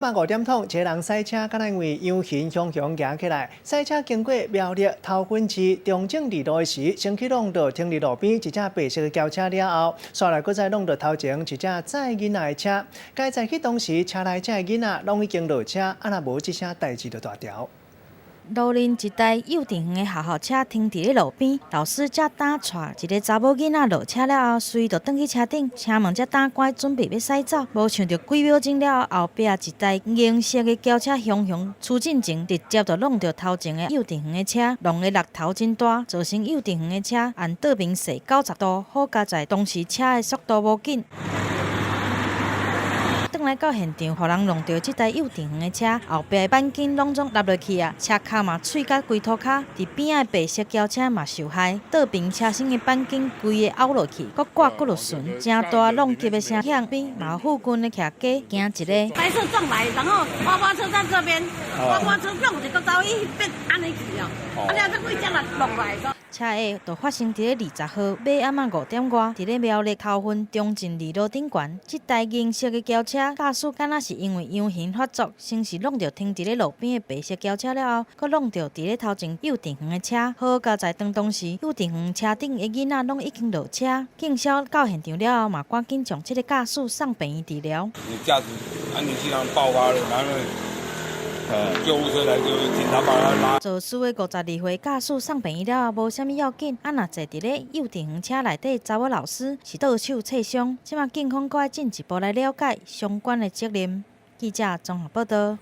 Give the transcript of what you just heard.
嘛5點鐘，一个人駛車，敢若因為羊形雄雄行起來，駛車經過苗栗頭份市中正二路的時，先去挵著停佇路邊一隻白色的轎車了後，紲來閣再挵著頭前一隻載囡仔的車。佳哉彼當時車內遮的囡仔攏已經落車，啊若無這聲代誌就大條。路面一台幼稚園的學校車停佇咧路邊，老師才拄帶一个查某囡仔落車了後，隨就轉去車頂，車門才拄關，準備欲駛走，無想著幾秒鐘了後，後壁一台銀色的轎車雄雄出進前，直接就挵著頭前的幼稚園的車，弄的力頭真大，造成幼稚園的車按倒邊踅90度，好佳哉當時車的速度無緊。轉來到現場，予人弄著這台幼稚園的車後壁的鈑金攏總落落去啊，車殼嘛碎甲規塗跤，佇邊仔的白色轎車嘛受害，倒爿車身的鈑金規个拗落去，閣掛幾落船，誠大撞擊的聲響，邊嘛附近的徛家驚一个。白色撞來，然後挖挖車在這邊，挖挖車撞一個走伊變按呢去哦，啊了這幾隻來落來。車禍就發生佇咧20號尾暗仔5點外，佇咧苗栗頭份中正二路頂懸，這台銀色的轎車駕駛敢若是因為羊形發作，先是挵著停佇咧路邊的白色轎車了後，閣挵著佇咧頭前幼稚園的車。好佳哉當當時幼稚園車頂的囡仔攏已經落車，警消到現場了後嘛，趕緊將這个駕駛送病院治療。你駕駛安全氣囊爆發了，然後救護車來就警察把他拉。肇事的52歲駕駛送病院了後，無啥物要緊。啊，若坐佇咧幼稚園車內底查某老師是倒手切傷，這馬警方閣愛進一步來了解相關的責任。記者綜合報道。